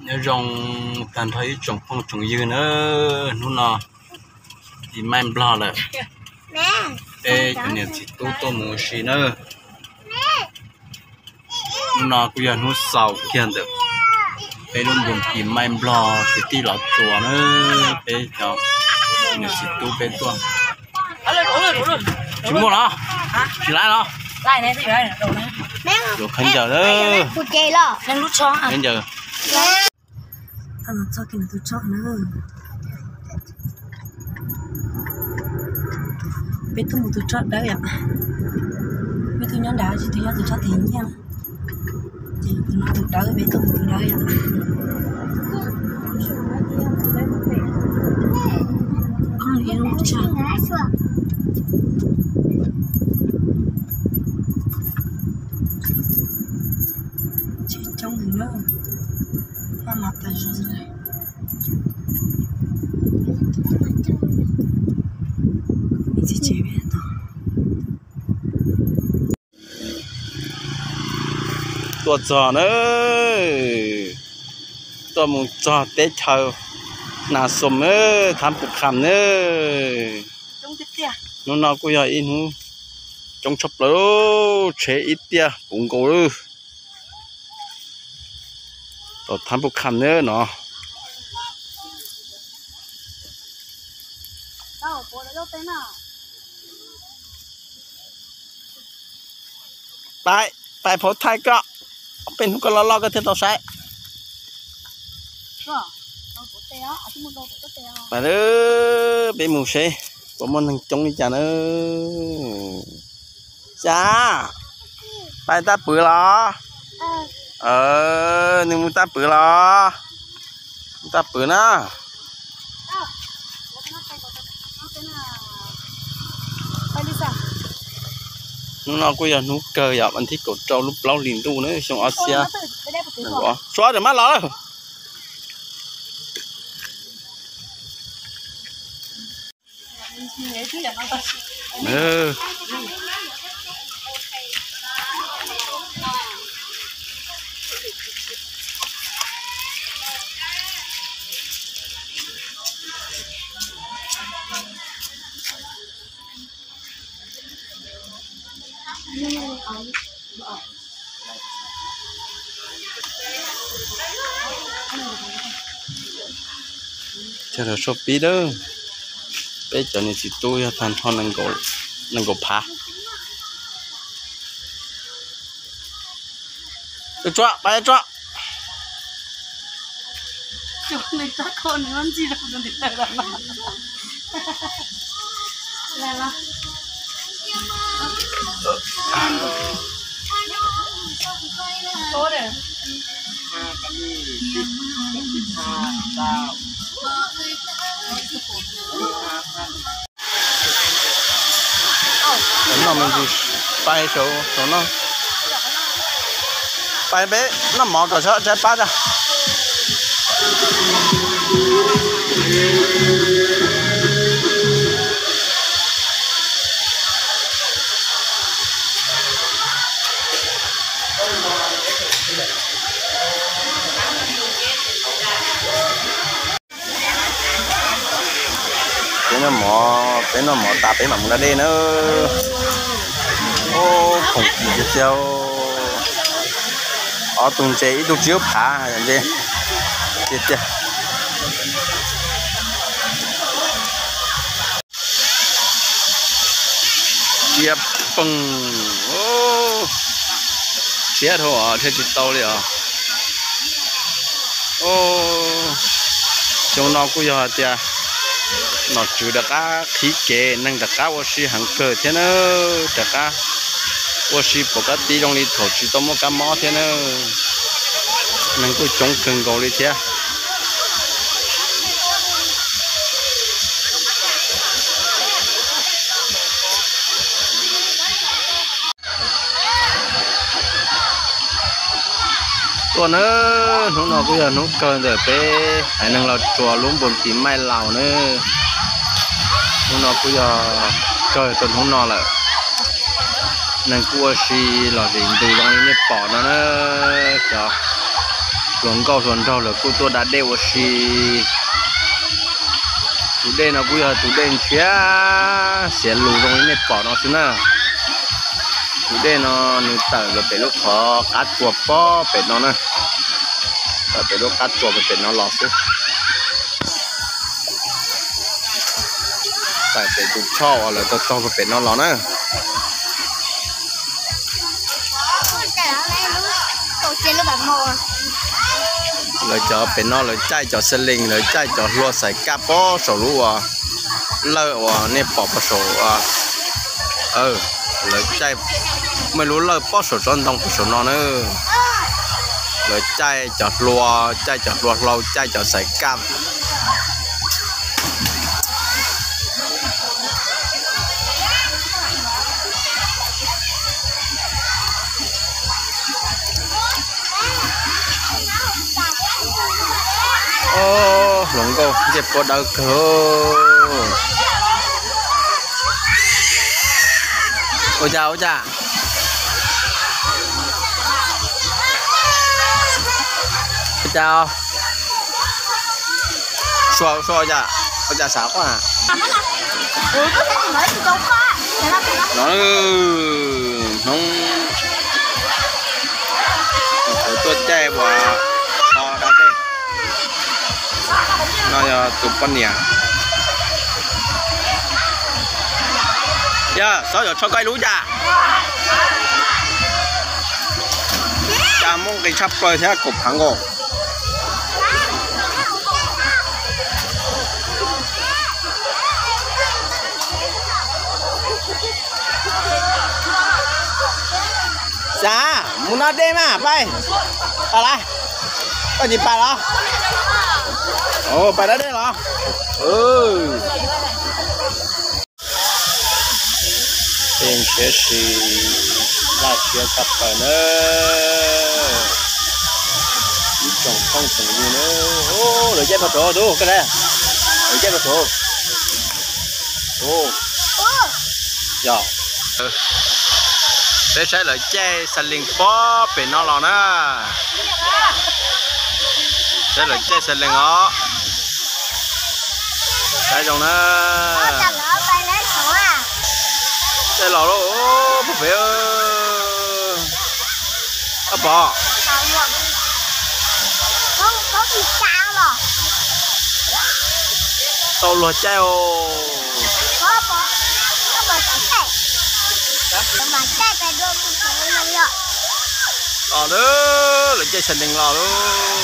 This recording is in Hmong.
Nyob zoo tag nrho ib tsoom phooj tsoom ywg na, hnub no tis maij nplog lawm, peb cov niam txiv tub tuaj mus ua si na. Hnub no kuj yog hnub xaus kiag ntawm peb lub npus tis maij nplog kwv tij los tsuas na, peb cov niam txiv tub peb tuaj. Tsis muaj los? Tsis laiv los? Yuav khaub ncaws, khaub ncaws. Txog kiag tus tsob na. Peb tuaj mus tus tsob dawb yom. Peb tuaj nyob nrad, tsis tuaj nyob tus tsob tis nyiaj. Ces tus no tus dawb, peb tuaj mus tus dawb yom. Tsis coob li na. Maj mam tas zog li. Tuaj txog na, tuaj mus txog teb chaws Nas Xoos na, Thab Pus Kham na. Hnub no kuj yog ib hnub coob tshaj plaws, tsheb ib tiaj puv nkaus lawm. Tom Thab Pus Kham na no. Pais, pais phauv thaij koj, peb hnub koj loj loj koj thiaj tau saib. Pais, peb mus seb puas muaj neeg coob li cas na. Xya, pais tab pwv los? Nws mus tab pwv los? Mus tab pwv na. Hnub no kuj yog hnub kawg yom, vas thib kaum rau lub plaub hlis ntuj na, xyoo ob txhiab. Suav ram mab los lawm. Chaw lawv soj pib lawm, peb cov niam txiv tub yog tag nrho nees nkaum phav. Tsuam, pais tsuam. Noj me ntsis, pais saum, saum no. Pais peb noj mov kom txhob tshaib plab tso. Peb noj mov, peb noj mov tas peb mam mus da dej na. Ub, khoom kim tiag tiag. Ob tug ntses ib tug tsib phav ntses tiag tiag. Tsiab poog, tsiab dhau os, thiaj tsis tau li os. Xyoo no kuj yog hais tias nom tswv rov qab qhib kev, neeg rov qab ua si heev kawg thiab na, rov qab ua si pom kab tib zoo li thaum tsis tau muaj kab mob thiab na. Neeg kuj coob kawg nkaus li thiab. Tuaj na, hnub no kuj yog hnub kawg ntawm peb haiv neeg Los Tsuas lub npus tis maij laus na. Hnub no kuj yog kawg rau hnub no lawm. Neeg kuj ua si los ntws zoo li nej pom no na, cov Hluas nkauj hluas nraug lawv kuj tuaj da dej ua si. Tus dej no kuj yog tus dej ntshiab xiav lus zoo li nej pom no xwb na. Tus dej no nws tawm los pem lub qhov qab tsua pob pem no na. Tawm pem lub qab tsua pem no los xwb. Tawm pem tus choj uas lawv tau taug pem no los na. Lawv cov pem no lawv caij cov xas lees, lawv caij cov hlua xais kaj pob saum lub uas lawj uas nej pom pob saum. Lawv caij muaj ib lub lawj pob saum tsob ntoo pob saum no na. Lawv caij cov hlua, caij cov hlua hlau, caij cov xais kaj. Hluas nkauj ncej puab dawb kawg. Ua cas ua cas? Ua cas? Sua sua ua cas? Ua cas sav quaj? No hnub tuaj caij uas o da dej. No yog tus poj niam. Yog, Xauv yuav tsho koj ib lub cas? Cas muaj nqis tshaj plaws thiab kaum phav nkaus. Xav mus da dej mas, pais, pais lawm, koj tsis pais los? Pais da dej los? Tej ntshiab si, laj siab tshaj plaws na. Ib tsoom phooj tsoom ywg na, lawv caij pog saud tus, koj saib, lawv caij pog saud. Yog, peb saib lawv caij xas lees pob pem no los na. Saib lawv caij xas lees os. Saib zoo na. Caij los lauj, pog pem. Koj pom, tau luag caij os. Los lawm, lawv caij xas lees los lawm.